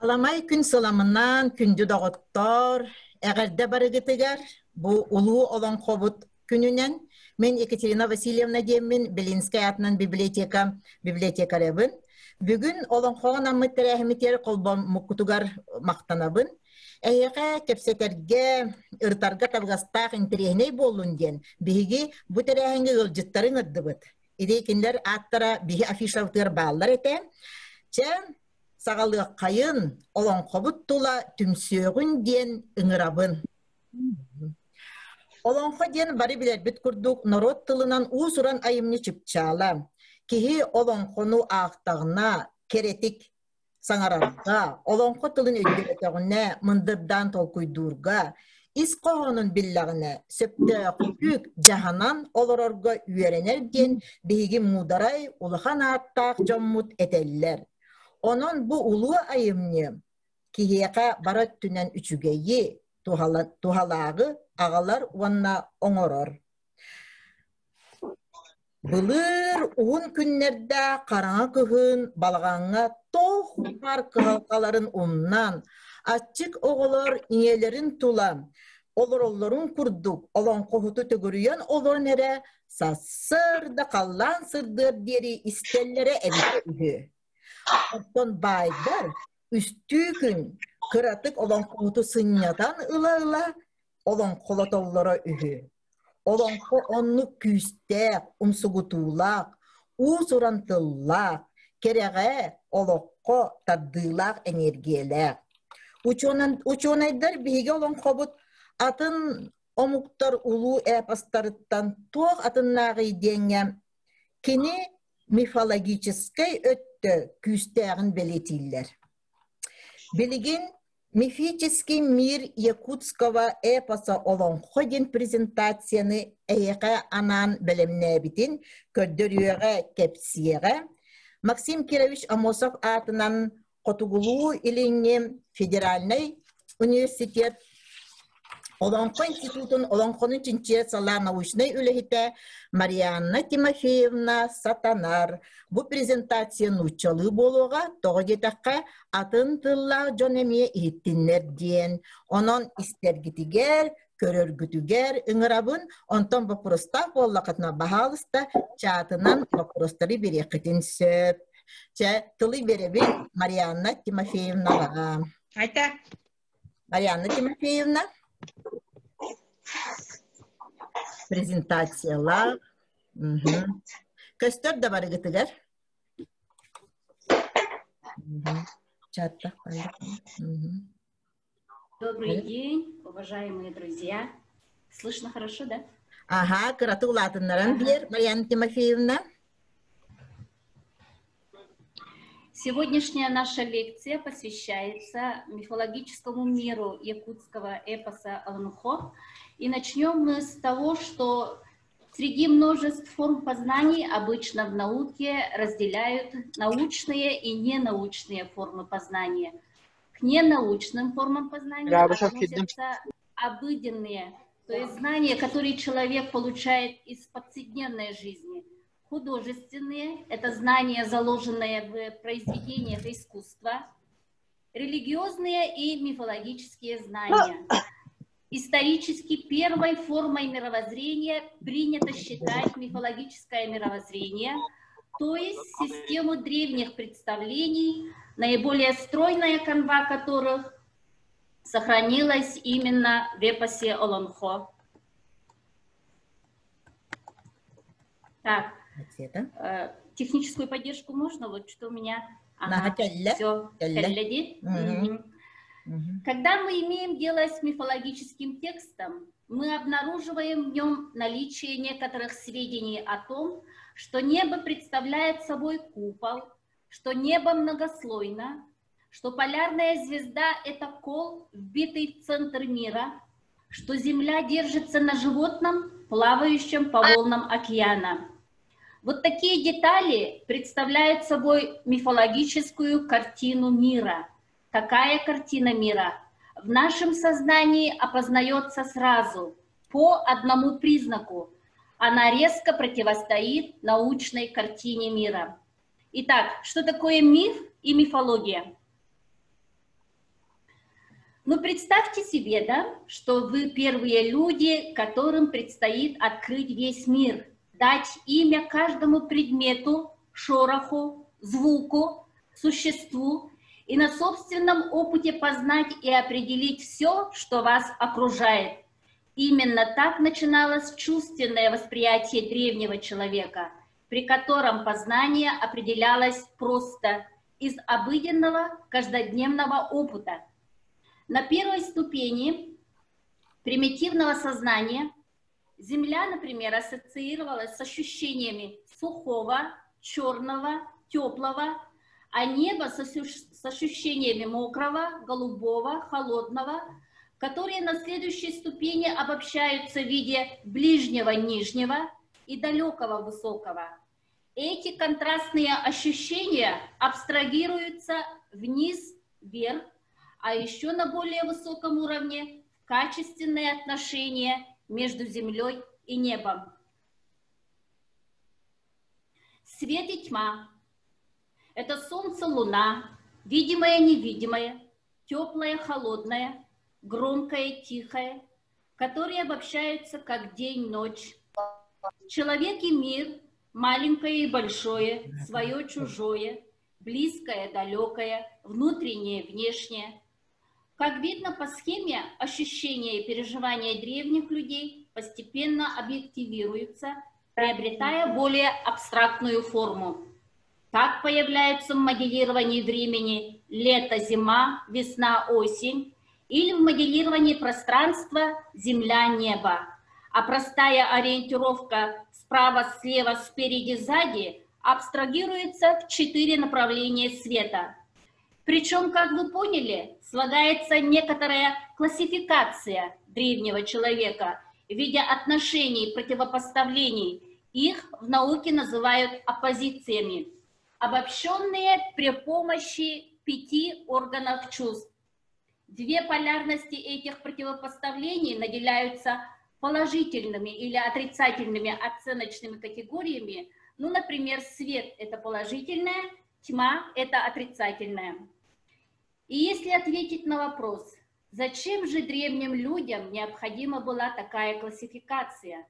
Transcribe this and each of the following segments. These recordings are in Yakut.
Аламай күн сыламынан, күндү доҕоттоор, эҕэрдэ барыгытыгар бу улуу олоҥхобут күнүнэн мин Екатерина Васильевна диэммин Белинскэй аатынан библиотека библиотекарябын. Бүгүн олоҥхоҕо анаммыт тэрээһиммитигэр холбоммуккутугар махтанабын. Эһиэхэ кэпсэтэргэ, ырытарга табыгастаах интэриэһинэй буоллун диэн биһиги бу тэрээһиҥҥэ ыалдьыттары ыҥырдыбыт. Ити кинилэр ааттара биһи афишабытыгар бааллар этэ. Чэ, саҕалыаххайын, олоҥхобут тула түмсүөҕүн диэн ыҥырабын. Олоҥхо диэн бары билэрбит курдук норуот тылынан уус-уран айымньы чыпчаала. Киһи олоҥхону аахтаҕына кэрэтик саҥарарга, олоҥхо тылын өйдөөтөҕүнэ мындырдаан толкуйдуурга, ис хоһоонун биллэҕинэ сөптөөхтүк дьаһанан олорорго үөрэнэр диэн биһиги муударай улахан ааттаах дьоммут этэллэр. Онон бу улуу айымньы киһиэхэ бары өттүнэн үчүгэйи, туһалааҕы аҕалар уонна оҥорор. Былыр уһун күннэрдээх хараҥа кыһын балаҕаҥҥа туох баар кыһалҕаларын умнан, аччык оҕолор ийэлэрин тула олороллорун курдук олоҥхоһуту төгүрүйэн олорон эрэ сарсыарда халлаан сырдыар диэри истэллэрэ эбитэ үһү. Оттон баайдар үстүү күн кыратык олоҥхоһуту сынньатан ыла-ыла олоҥхолотоллоро үһү. Олоҥхо оннук күүстээх, умсугутуулаах, уус-уран тыллаах, кэрэҕэ, олоххо тардыылаах эниэргийэлээх. Учуонайдар биһиги олоҥхобут атын омуктар улуу эпостарыттан туох атыннааҕый диэҥҥэ кини мифологическай өттө күүстээҕин бэлиэтииллэр. Билигин «Мифический мир якутского эпоса олоҥхо» диэн презентацияны эһиэхэ анаан бэлэмнээбитин көрдөрүөҕэ, кэпсиэҕэ Максим Кирович Аммосов аатынан Хотугулуу-Илиҥҥи федеральнай университет Олоҥхо институтун олоҥхону чинчийэр салаа научнай үлэһитэ Марианна Тимофеевна Сатанар. Бу презентация нууччалыы буолуоҕа, тоҕо диэтэххэ, атын тыллаах дьон эмиэ иһиттиннэр диэн. Онон истэргитигэр, көрөргүтүгэр ыҥырабын. Онтон боппуруостаах буоллаххытына, баһаалыста, чаатынан боппуруостары биэриэххитин сөп. Чэ, тылы биэрэбин Марианна Тимофеевнаҕа. Айта. Марианна Тимофеевна. Презентациялар. Көстөр да барыгытыгар. Чатта. Добрый день, уважаемые друзья. Слышно хорошо, да? Ага, кыраты улаатыннаран биэр, Марьяна Тимофеевна. Сегодняшняя наша лекция посвящается мифологическому миру якутского эпоса Олонхо. И начнем мы с того, что среди множеств форм познаний обычно в науке разделяют научные и ненаучные формы познания. К ненаучным формам познания относятся обыденные, то есть знания, которые человек получает из повседневной жизни – художественные, это знания, заложенные в произведениях искусства, религиозные и мифологические знания. Исторически первой формой мировоззрения принято считать мифологическое мировоззрение, то есть систему древних представлений, наиболее стройная канва которых сохранилась именно в эпосе Олонхо. Так, э, техническую поддержку можно? Вот что у меня... Ага, все, угу. Когда мы имеем дело с мифологическим текстом, мы обнаруживаем в нем наличие некоторых сведений о том, что небо представляет собой купол, что небо многослойно, что полярная звезда – это кол, вбитый в центр мира, что Земля держится на животном, плавающем по волнам океана. Вот такие детали представляют собой мифологическую картину мира. Такая картина мира в нашем сознании опознается сразу, по одному признаку. Она резко противостоит научной картине мира. Итак, что такое миф и мифология? Ну, представьте себе, да, что вы первые люди, которым предстоит открыть весь мир, дать имя каждому предмету, шороху, звуку, существу и на собственном опыте познать и определить все, что вас окружает. Именно так начиналось чувственное восприятие древнего человека, при котором познание определялось просто из обыденного каждодневного опыта. На первой ступени примитивного сознания Земля, например, ассоциировалась с ощущениями сухого, черного, теплого, а небо с ощущениями мокрого, голубого, холодного, которые на следующей ступени обобщаются в виде ближнего нижнего и далекого высокого. Эти контрастные ощущения абстрагируются вниз, вверх, а еще на более высоком уровне в качественные отношения между землей и небом. Свет и тьма – это солнце, луна, видимое, невидимое, теплое, холодное, громкое, тихое, которые обобщаются как день-ночь. Человек и мир, маленькое и большое, свое, чужое, близкое, далекое, внутреннее, внешнее. Как видно по схеме, ощущения и переживания древних людей постепенно объективируются, приобретая более абстрактную форму. Так появляются в моделировании времени лето, зима, весна, осень, или в моделировании пространства земля, небо. А простая ориентировка справа, слева, спереди, сзади абстрагируется в 4 направления света. Причем, как вы поняли, слагается некоторая классификация древнего человека в виде отношений, противопоставлений. Их в науке называют оппозициями, обобщенные при помощи 5 органов чувств. Две полярности этих противопоставлений наделяются положительными или отрицательными оценочными категориями. Ну, например, свет — это положительное, тьма — это отрицательное. И если ответить на вопрос, зачем же древним людям необходима была такая классификация,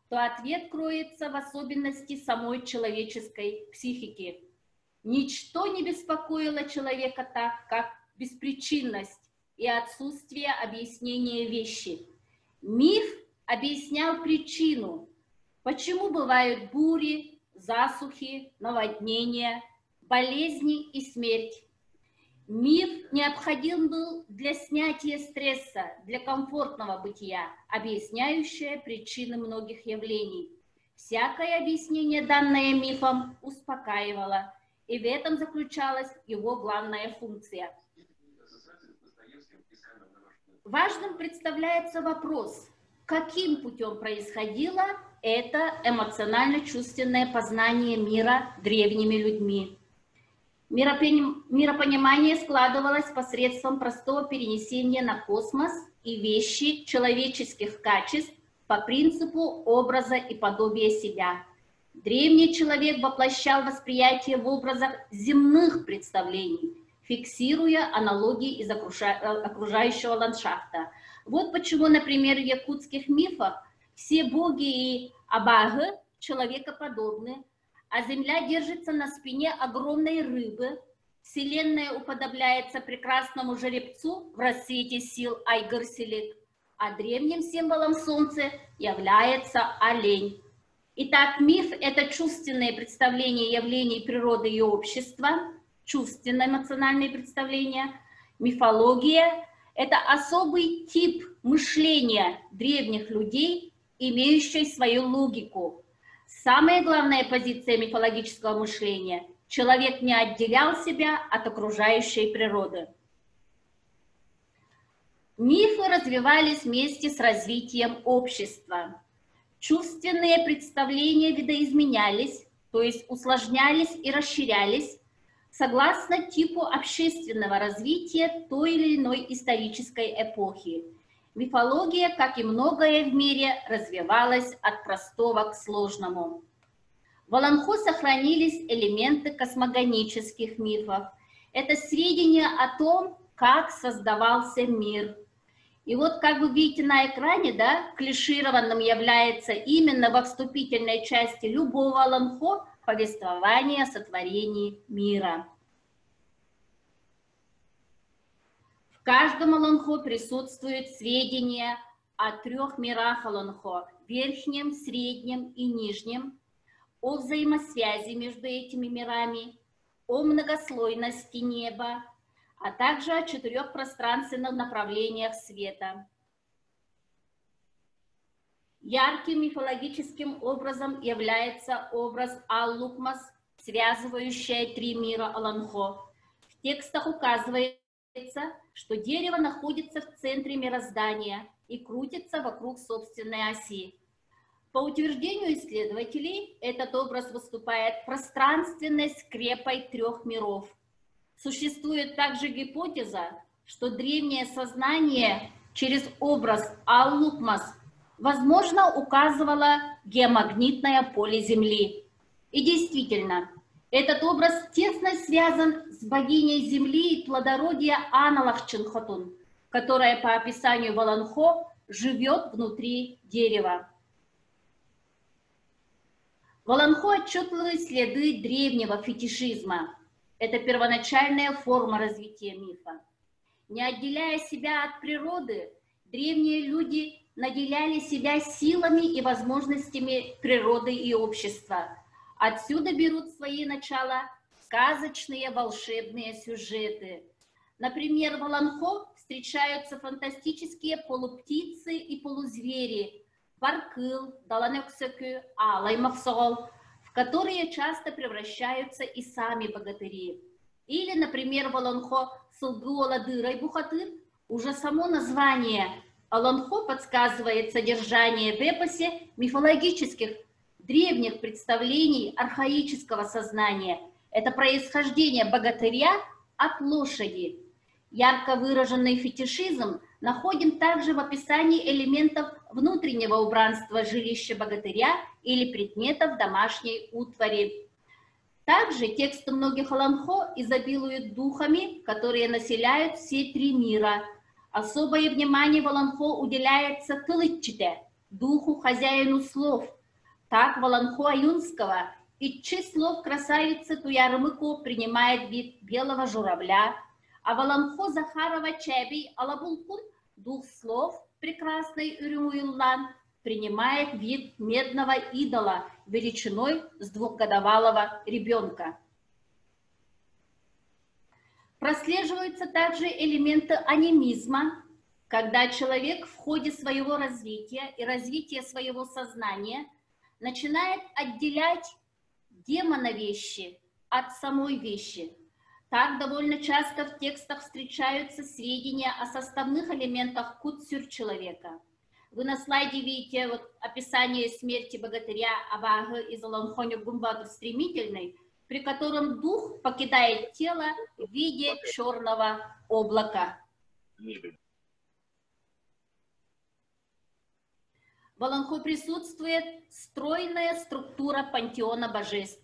то ответ кроется в особенности самой человеческой психики. Ничто не беспокоило человека так, как беспричинность и отсутствие объяснения вещи. Миф объяснял причину, почему бывают бури, засухи, наводнения, болезни и смерть. Миф необходим был для снятия стресса, для комфортного бытия, объясняющее причины многих явлений. Всякое объяснение, данное мифом, успокаивало, и в этом заключалась его главная функция. Важным представляется вопрос, каким путем происходило это эмоционально-чувственное познание мира древними людьми. Миропонимание складывалось посредством простого перенесения на космос и вещи человеческих качеств по принципу образа и подобия себя. Древний человек воплощал восприятие в образах земных представлений, фиксируя аналогии из окружающего ландшафта. Вот почему, например, в якутских мифах все боги и абагы человекоподобны, а земля держится на спине огромной рыбы, вселенная уподобляется прекрасному жеребцу в расцвете сил Айгырселек, а древним символом солнца является олень. Итак, миф — это чувственное представление явлений природы и общества, чувственно-эмоциональные представления. Мифология — это особый тип мышления древних людей, имеющий свою логику. Самая главная позиция мифологического мышления — человек не отделял себя от окружающей природы. Мифы развивались вместе с развитием общества. Чувственные представления видоизменялись, то есть усложнялись и расширялись, согласно типу общественного развития той или иной исторической эпохи. Мифология, как и многое в мире, развивалась от простого к сложному. В Олонхо сохранились элементы космогонических мифов. Это сведения о том, как создавался мир. И вот, как вы видите на экране, да, клишированным является именно во вступительной части любого олонхо повествование о сотворении мира. В каждом олонхо присутствуют сведения о трех мирах олонхо – верхнем, среднем и нижнем, о взаимосвязи между этими мирами, о многослойности неба, а также о четырех пространственных направлениях света. Ярким мифологическим образом является образ Аллукмас, связывающая три мира Олонхо. В текстах указывается, что дерево находится в центре мироздания и крутится вокруг собственной оси. По утверждению исследователей, этот образ выступает пространственной скрепой трех миров. Существует также гипотеза, что древнее сознание через образ Аллукмас, возможно, указывало геомагнитное поле Земли. И действительно, этот образ тесно связан с богиней Земли и плодородия Аналахчинхотун, которая по описанию в олонхо живет внутри дерева. В олонхо отчетливые следы древнего фетишизма. Это первоначальная форма развития мифа. Не отделяя себя от природы, древние люди наделяли себя силами и возможностями природы и общества. Отсюда берут свои начала сказочные волшебные сюжеты. Например, в олонхо встречаются фантастические полуптицы и полузвери – Баркыл, Далан Өксөкү, Аалай Мохсоҕол, в которые часто превращаются и сами богатыри. Или, например, в олонхо Сылгы уола Дыырай бухатыыр, уже само название олонхо подсказывает содержание в эпосе мифологических древних представлений архаического сознания. Это происхождение богатыря от лошади. Ярко выраженный фетишизм находим также в описании элементов внутреннего убранства жилища богатыря или предметов домашней утвари. Также тексты многих олонхо изобилуют духами, которые населяют все три мира. Особое внимание в олонхо уделяется тыл иччитэ, духу хозяину слов. Так в олонхо Ойунского иччи слов красавицы Туйаарыма Куо принимает вид белого журавля, а в олонхо Захарова Чээбий Ала Булкун дух слов прекрасной Үрүҥ Уйуллаан принимает вид медного идола величиной с двухгодовалого ребенка. Прослеживаются также элементы анимизма, когда человек в ходе своего развития и развития своего сознания начинает отделять демона вещи от самой вещи. Так довольно часто в текстах встречаются сведения о составных элементах кут-сүр человека. Вы на слайде видите вот описание смерти богатыря Абааһы из олонхо Ньургун Боотур Стремительный, при котором дух покидает тело в виде черного облака. В олонхо присутствует стройная структура пантеона божеств,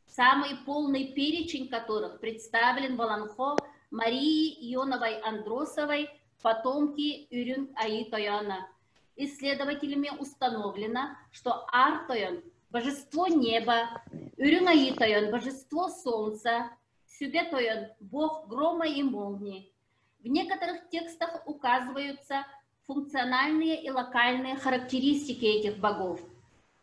самый полный перечень которых представлен в олонхо Марии Ионовой-Андросовой, потомки Үрүҥ Айыы Тойона. Исследователями установлено, что Аар Тойон – божество неба, Үрүҥ Айыы Тойон – божество солнца, Сүгэ Тойон – бог грома и молнии. В некоторых текстах указываются функциональные и локальные характеристики этих богов.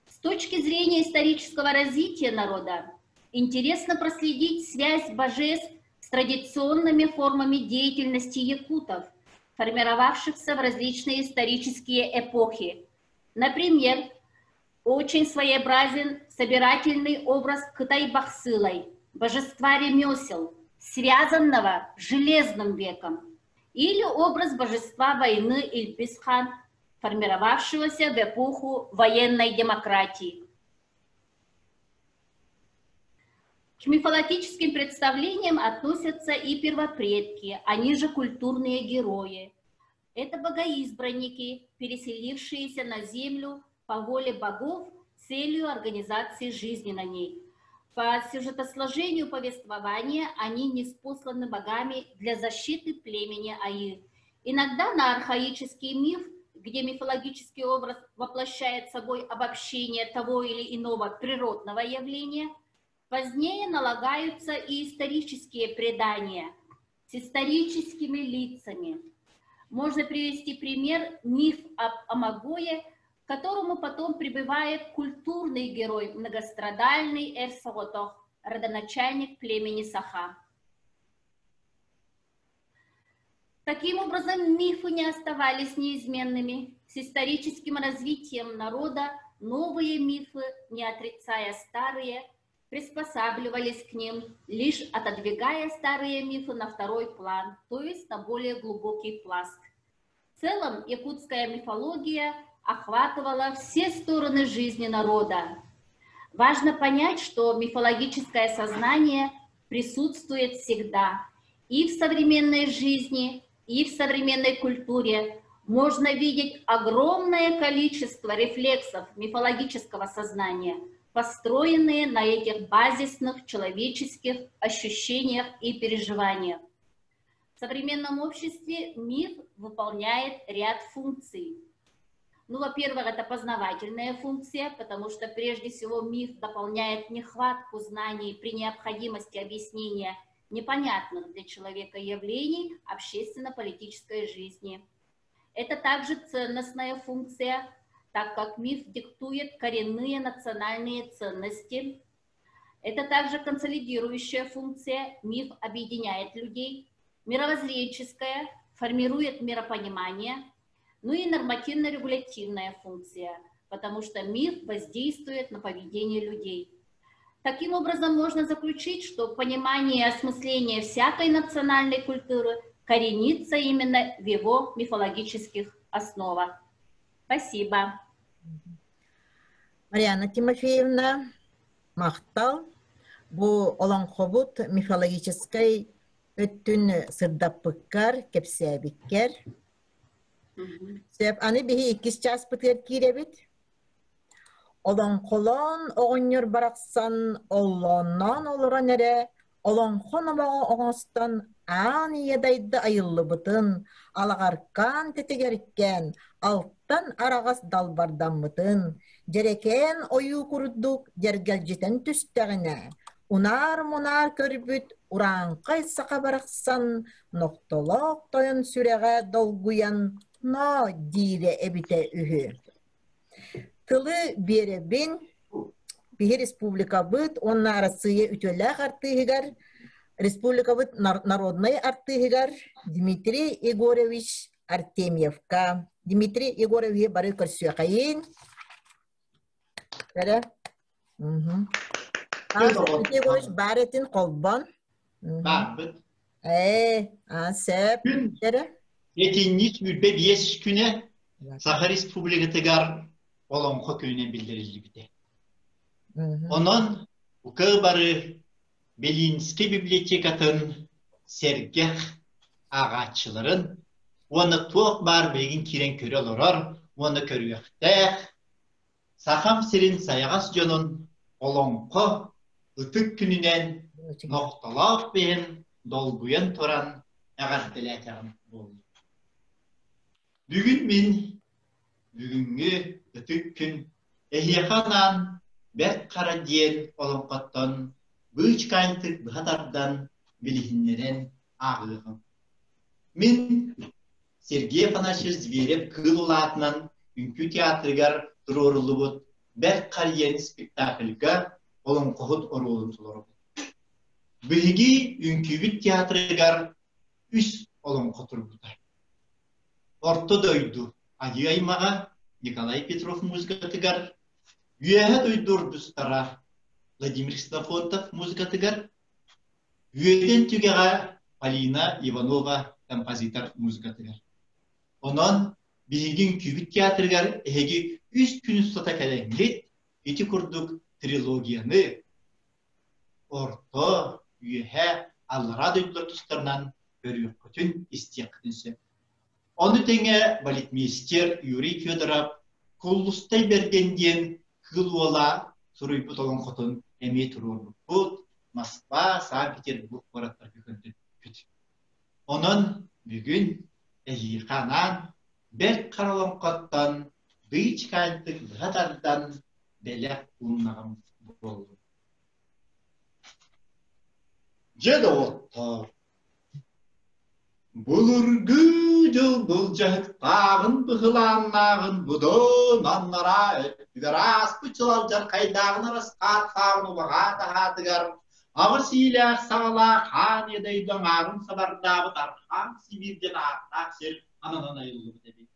С точки зрения исторического развития народа, интересно проследить связь божеств с традиционными формами деятельности якутов, формировавшихся в различные исторические эпохи. Например, очень своеобразен собирательный образ Кытай Бахсылай, божества ремесел, связанного с Железным веком, или образ божества войны Илбис Хаан, формировавшегося в эпоху военной демократии. К мифологическим представлениям относятся и первопредки, они же культурные герои. Это богоизбранники, переселившиеся на землю по воле богов целью организации жизни на ней. По сюжетосложению повествования они ниспосланы богами для защиты племени Аир. Иногда на архаический миф, где мифологический образ воплощает собой обобщение того или иного природного явления, позднее налагаются и исторические предания с историческими лицами. Можно привести пример миф об Амагое, к которому потом прибывает культурный герой, многострадальный Эрсоготох, родоначальник племени Саха. Таким образом, мифы не оставались неизменными. С историческим развитием народа новые мифы, не отрицая старые, приспосабливались к ним, лишь отодвигая старые мифы на второй план, то есть на более глубокий пласт. В целом, якутская мифология охватывала все стороны жизни народа. Важно понять, что мифологическое сознание присутствует всегда и в современной жизни, и в современной культуре. Можно видеть огромное количество рефлексов мифологического сознания, построенные на этих базисных человеческих ощущениях и переживаниях. В современном обществе миф выполняет ряд функций. Ну, во-первых, это познавательная функция, потому что прежде всего миф дополняет нехватку знаний при необходимости объяснения непонятных для человека явлений общественно-политической жизни. Это также ценностная функция, так как миф диктует коренные национальные ценности. Это также консолидирующая функция, миф объединяет людей. Мировоззренческая, формирует миропонимание. Ну и нормативно-регулятивная функция, потому что миф воздействует на поведение людей. Таким образом, можно заключить, что понимание и осмысление всякой национальной культуры коренится именно в его мифологических основах. Спасибо. Марианна Тимофеевна, махтал. Бу олоҥхобут мифологическай өттүн сырдаппыккар, кэпсээбиккэр. Сөп, аны биһи иккис чааспытыгар киирэбит. Олоҥхолоон оҕонньор барахсан оллоонноон олорон эрэ олоҥхо номоҕо оҥостон аан ийэ дайды айыллыбытын, алаҕаркаан тэтигэркээн, алтан араҕас далбардаммытын, дьэрэкээн ойуу курдук дьэргэлдьитэн түстэҕинэ, унаар-мунаар көрбүт урааҥхай саха барахсан нохтолоох тойон сүрэҕэ долгуйан ноо диирэ эбитэ үһү. Тылы биэрэбин биһи республикабыт уонна Арассыыйа үтүөлээх артыыһыгар, республикабыт народнай артыыһыгар Дмитрий Егорович Артемьевка. Дмитрий Егоровиһы бары көрсүөхэйин. Бэрэ. Дмитрий Егорович баар этин холбон. Баарбыт. Ээ, а сөп. Бэрэ. Этинник 25 күнэ Саха Республикатыгар Олоҥхо күнүнэн биллэриллибитэ. Онон УК бары Белинский библиотекатын сэргэх ааҕааччыларын уонна туох баар билигин киирэн көрө олорор уонна көрүөхтээх Сахам сирин сайаҕас дьонун Олоҥхо ытык күнүнэн нохтолоох бэйэм долгуйан туран эҕэрдэлээтэҕим буоллун. Бүгүн мин бүгүҥҥү ытык күн эһиэхэ анаан Бэрт Хара диэн олоҥхоттон быычкаантык быһа тардан билиһиннэрэн ааҕыаҕым. Мин Сергей Афанасьевич Зверев Кыыл улаатынан үҥкүү театрыгар туруоруллубут Бэрт Хара диэн спектакльга олоҥхоһут оруолун толоробут. Биһиги үҥкүүбүт театрыгар үс олоҥхо турбута. Орто дойду айыы аймаҕа Николай Петров музыкатыгар, Үөһэ дойду урдустара Владимир Ксенофонтов музыкатыгар, Үөдэн түгэҕэ Полина Иванова композитор музыкатыгар. Онон биһиги үҥкүүбүт театрыгар эһиги үс күн устата кэлэҥҥит ити курдук трилогияны Орто, Үөһээ, Аллараа дойдулар тустарынан көрүөххүтүн, истиэххитин сөп. Ону тэҥэ балетмейстер Юрий Федоров Куллустай Бэргэн диэн кыыл уола суруйбут олоҥхотун эмиэ туруорбуппут, Москва, Санкт-Петербург куораттарга көрдөрбүппүт. Онон бүгүн эһиэхэ анаан Бэрт Хара олоҥхоттон быычыкаантык быһа тардан бэлэх ууннаҕым буоллун. Дьэ доҕоттоор, Былыргы дьыл былдьаһыктааҕын быһылааннааҕын будун аннараа өттүгэр ааспыт дьыл алдьархайдааҕын арасхааттааҕын убаҕаа таһаатыгар аҕыс иилээх саҕалаах хаан иэдэйдэ аҥаарын сабардаабыт Архаан Сибиир диэн ааттаах сир ананан айыллыбыт эбит.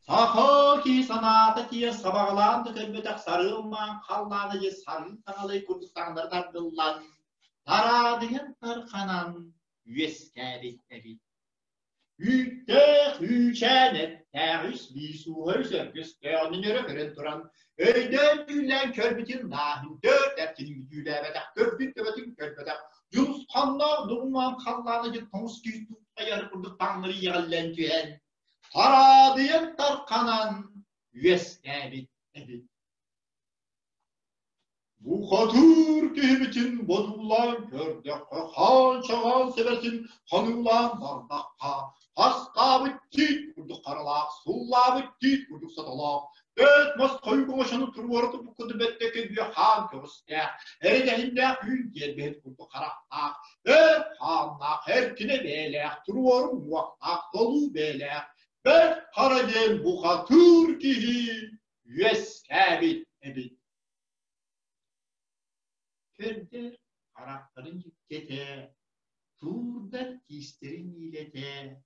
Саха киһи санаата тиийэн сабаҕалаан да көрбөтөх сарыылмаан халлаана дьэ сарыы таҥалай курдук таҥнары тардыллан тараадыйан тарханан үөскээбит эбит. Үүттээх үүчээн эттээх үс биис ууһа үс өргөстөөҕүнэн өрө көрөн туран өйдөөн түүллээн көрбүтүн нааһын төрт эркинин бүтүүлээбэтэх көрбүт төбөтүн көрбөтөх дьулусханнаах дугумаан халлаана дьин тоҥус киһи туттайар курдук таҥнары иэҕиллэн түһэн тараадыйан тарханан үөскээбит эбит. Бухатыыр киһибитин бодуулаан көрдөххө, хаан-чаҕаан сэбэтин ханыылаан бардахха, хастаабыт тиит курдук харалаах, суллаабыт тиит курдук саталаах, бэт мас хойуу оҥочону туруора туппуккуту бэттэкэ күйэ хаан көҕүстээх, эрэдэһиннээх үүн диэрбэһит курдук харахтаах, эр хааннаах, эркинэ бэйэлээх, туруору уҥуохтаах, толуу бэйэлээх, Бэрт Хара диэн бухатыыр киһи үөскээбит эбит. Көрдөр харахтарын дьүккэтэ, туурдар тиистэрин иилэтэ,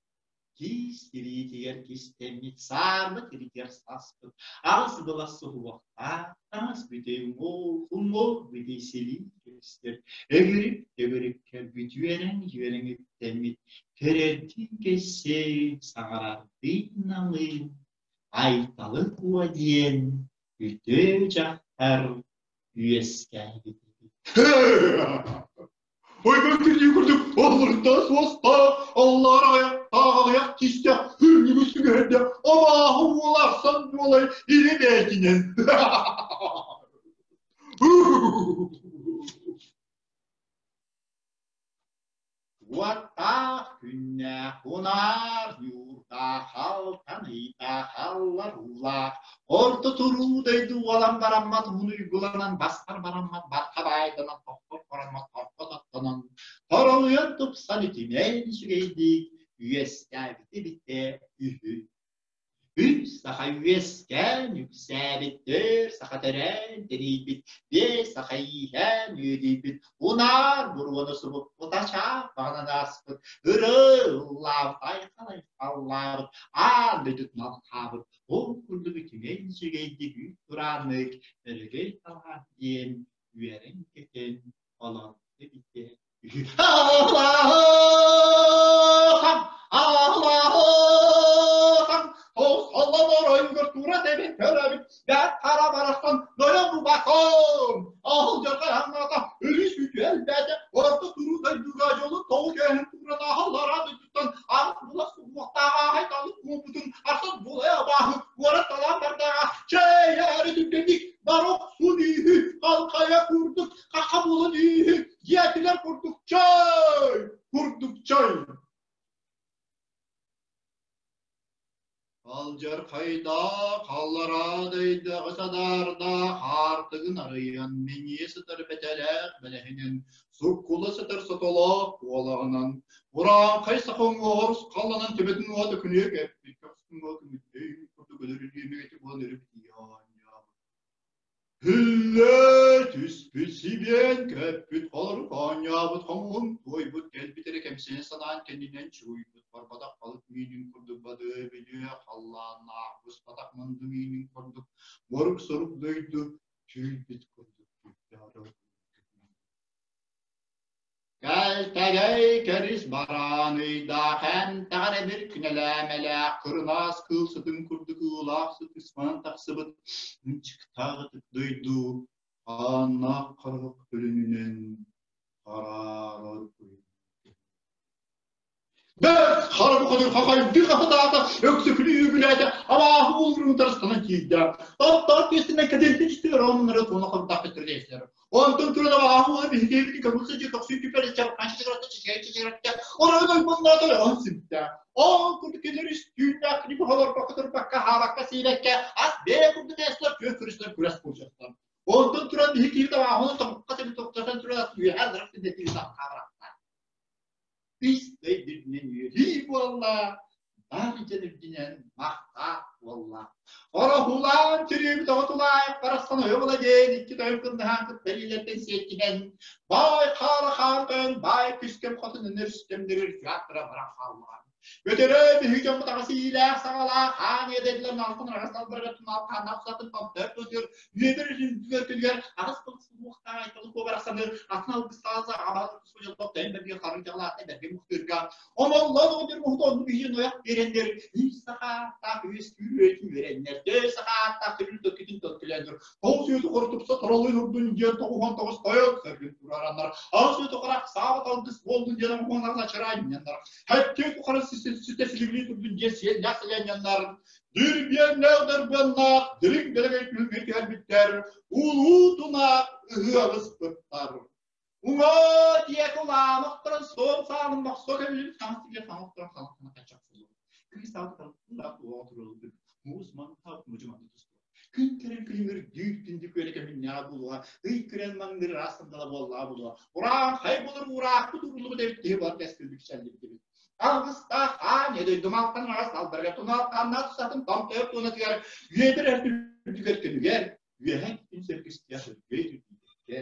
киис тириитигэр кистэммит, саарба тиритигэр саспыт, аҕыс былас суһуохтаах, таҥас бүтэй уҥуох, уҥуох бүтэй силии көстөр, өгүрүк-төгүрүк көрбүт үөрэҥ-үөрэҥ үктэммит, көрөрдүүн кэссиэн, саҥарардыын налыын, Айталы Куо диэн үтүө дьахтар үөскээбит Ойбон кирдии курдук оллурда суоста, аллар аяқтаах аҕыйах тиистэх үрдүгү сүгэһэрдэ абааһы уола арсан буолай илэ бээтинэн. Уоттаах күннээх унаар ньуурдаах алтан ыйдаах аллар уулаах орто туруу дойду уолан бараммат уһун уйгуланан бастар бараммат барха баайданан тохтор хороммот торхо тоттонон торолуйан тупсан үтүмэн үчүгэйдик үөскээбити битэ үһү. Үс саха үөскээн үксээбит, өр саха төрөөн тэнийбит, биэс саха ииһээн үөдүйбүт, унаар буруону субуппут ачаах баҕанан ааспыт, ырыы ыллаабыт, айхал айхаллаабыт, аан дойдутун алхаабыт, ол курдук үтүмэн үчүгэйдик үүт турааннык өрөгөй талаан диэн үөрэн-көтөн олорбут эбитэ Аллаһым, Аллаһым, Олломор тура тэбин көрөбүт, бэт хара барахсан нойон убаком, Аһыл дьарҕай хаҥната, өрүс үтү элбээтэ, орто туруу дойдуга дьолу тоҕу кээһин тууран аһаллара дойдуттан аҕыс булас уҥуохтааҕа аһай-талык куоппутун арсан булай абааһы уора талаан бардааҕа чэй-ээри түргэнник барок сун үүһү халхайа курдук хаха буолан үүһү Дьиэтилэр курдук чай! Курдук чай! Алдьархайдаах аллараа дайдаҕы санаардаах аартыгын арыйан мэҥиэ сытар бэтэлээх бэлэһинэн суккула сытар сотолоох куолаҕынан урааҥхай саха уҥуоҕар усхалланан төбөтүн уота күнүө кэппит көхсүн уота мүттэй курдук өлөрүлүү мэгэтэ буолан өрө битийэ оонньообут. Һүллэ түспүт сибиэн көппүт холорук оонньообут хомуһун туойбут кэлбит эрэ кэмсинэ санаан кэннинэн чугуйбут барбатах балык миинин курдук бадыа бүлүө халлааннаах буспатах мунду миинин курдук борук-сорук дойду түүл-бит курдук түүл Кэлтэгэй кэрис бараан ыйдаах эмтэҕэр эбир күнэлээмэлээх кырынаас кыыл сытын курдук уулаах сыт ысманан тахсыбыт ынчыктаах ытык дойду хааннаах харах өлүнүнэн хараарар. Бэрт хара бухатыыр хахайдыы хахытаата, өксөкүнү үөгүлээтэ, абааһы уолугун утарыстанан киирдэ. Таптаах тиэстэнэн кэтэнтин истигэр оннары туона хонтах кэтэрдээстэр. Онтон туран абааһы уола биһиги көҥүл сылдьыы тохсуу түпэр чархан чычыгыратта чычыгай чычыгыратта оройун ойбонноото он симтэ. Ол курдук кинилэр үс түүннээх күнү быһа олорбокко турбакка, хаабакка, сиибэккэ, ас бэйэ курдук эстэр, күөх көрүстэр күрэс буолуохтар. Онтон туран биһиги киһи табааһыны тоҥхо сири тохтотон туран үөһэ дырах синнэтии саххаабырахта. Үс өйдүнэн үөрүү буолла, бар дьон үрдүнэн махтаах буолла. Ороһулаан төрүөбүт оҕо тулаайах барахсан ойо була диэн икки тойон кыннаһаан кытта илиилэртэн сиэттиһэн, баай хаара хаан тойон баай күскэм хотун өнөр үстэмнэрир театра баран хааллаҕа. Өтөрөө биһиги дьоммут аҕыс иилээх саҥалаах хаан иэдэйдилэр алтан араҕас албарыгар тунал хааннаах сатын томтор тутур үөбэр үрдүгэр күнүгэр аҕыс тыл суһуохтаах айталы куобарахсаныр атын алгыстаалса аҕабал судьаллах тойон бэргэ харын дьалаата бэргэ мухтыырга омоллон оҕонньор муһут онну биһиги нойох биэрэннэр үс сахааттаах үс күүрүөтүн үөрэннэр төй сахааттаах төрүн төккүтүн төккүлэннэр тоҕус үөтү хорутупса торолуй урдун диэн тоҕуһан тоҕус тойон сөргүн турараннар аҕыс үөтү харах саабат алгыс буолдун диэн оҥоһон ачараанньаннар Хэттиэ тухары ситэ силигилии турбут дьиэ сиэллээх сэлиэнньэннэр, дирбиэннээх дырбыаннаах дириҥ дэлэгэй күһүҥҥэ түһэрбиттэр, улуу тунаах ыһыаҕыспыттар. Уҥа диэки улаан охторон суон саалын бохсо кэбилин хаҥас диэки хаҥас охторон хаҥас хаҥас хаччах суолу. Кыыс саалын таҥас уоҕа туруллубут муус мантаа мудьуманды тусту. Күн кэрэн күлүмүрдүүр күндү күөлэ көмүннэҕэ буолуоҕа, ый күрэн маҥныр ыраас сандала буоллаҕа буолуоҕа. Ураан хай булар уураахпыт ууруллубут эбит киһи бар кэскилбит кичэллибит. Алгыстаах хаан дойду малтан аҕас алдарга тунаал хааннаах тусатын томтойор туонатыгар үөтэр үрдүгэр күнүгэр үөһэ күн сөргүстэх үргөй үрдүккэ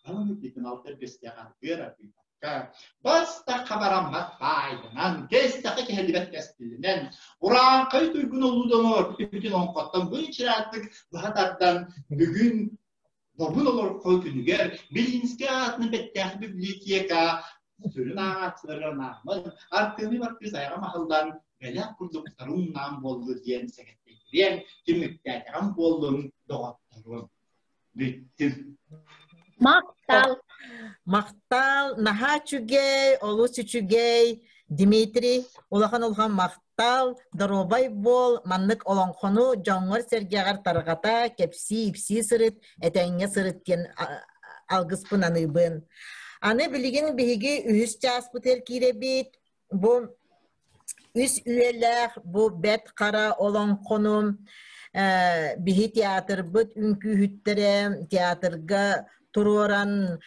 алын итин алтар бэстээх аргыар аргыйбакка бастакка бараммат баайданан кэстэхэ кэһэллибэт кэскилинэн урааҥхай туйгун олуудонор бүтүн оҥхоттон быычырааттык быһа тардан бүгүн Добун олорхо күнүгэр Белинскэй аатынан бэттээх библиотека сүрүн ааҕааччыларыгар анааммын Артыамый Бартыыс айаҕым аһыллан бэлэх курдук тарыҥнаан буоллу диэн сэгэттэтириэм, түмүктээтэҕим буоллун доҕотторум. Бүттүм. Махтал. Махтал, наһаа үчүгэй, олус үчүгэй. Дмитрий, улахан-улахан махтал, доруобай буол, маннык олоҥхону дьоҥҥор-сэргэҕэр тарҕата, кэпсии-ипсии сырыт, этэҥҥэ сырыт диэн алгыспын аныыбын. Аны билигин биһиги үһүс чааспытыгар киирэбит. Бу үс үйэлээх бу Бэрт Хара олоҥхону биһи театрбыт үҥкүүһүттэрэ театрга туруоран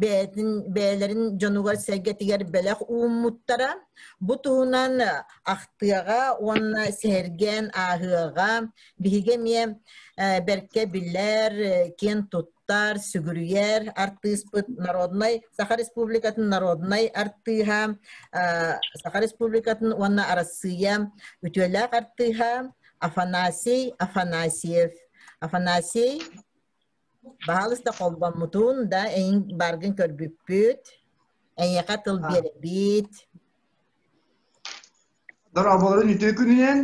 бэйэтин бэйэлэрин дьонугар-сэргэтигэр бэлэх ууммуттара. Бу туһунан ахтыаҕа уонна сэһэргээн ааһыаҕа биһиги эмиэ бэркэ билэр, киэн туттар туттар, сүгүрүйэр артыыспыт народнай Саха Республикатын народнай артыыһа, Саха Республикатын уонна Арассыыйа үтүөлээх артыыһа Афанасий Афанасьев. Афанасий, баһаалыста холбоммутун да эйин баргын көрбүппүт, эйиэхэ тыл биэрэбит. Дорооболорун үтүө күнүнэн.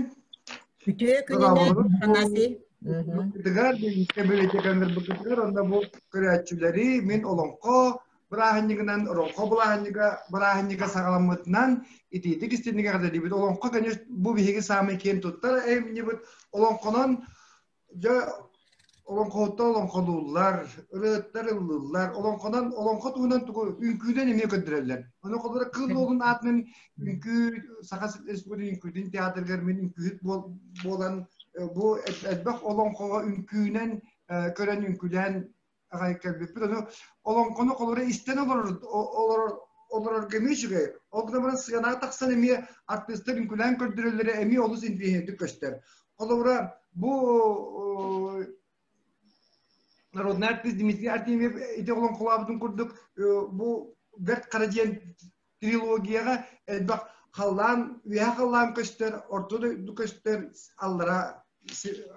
Үтүө күнүнэн, Афанасий. Бытыгар, библиотеканырбытыгар онно бу көрөөччүлэри мин олоҥхо бырааһынньыгынан, олоҥхо былааһынньыга бырааһынньыга саҕаламмытынан итиитик истинник эҕэрдэлиибит. Олоҥхо, конечно, бу биһиги саамай киэн туттар айымньыбыт. Олоҥхонон Дьэ, олоҥхоһуттар олоҥхолууллар, ырыаттар ыллыыллар. Олоҥхонон, олоҥхо туһунан тугу үҥкүүнэн эмиэ көрдөрөллөр. Ону холобура Кыыл Уолун аатынан үҥкүү Саха Республикатын үҥкүүтүн театрыгар мин үҥкүүһүт буолан бу элбэх олоҥхоҕо үҥкүүнэн көрөн үҥкүүлээн аҕай кэлбиппит. Ону олоҥхону холобура истэн олорор олорор олорорго эмиэ үчүгэй. Ол гынан баран сыанаҕа тахсан эмиэ артыыстар үҥкүүлээн көрдөрөллөрө эмиэ олус интэриэһинэйдик көстөр. Холобура, бу народный артист Дмитрий Артемьев ити олоҥхолообутун курдук бу Бэрт Хара диэн трилогияҕа элбэх халлаан, үөһэ халлаан көстөр, орто дойду көстөр, аллара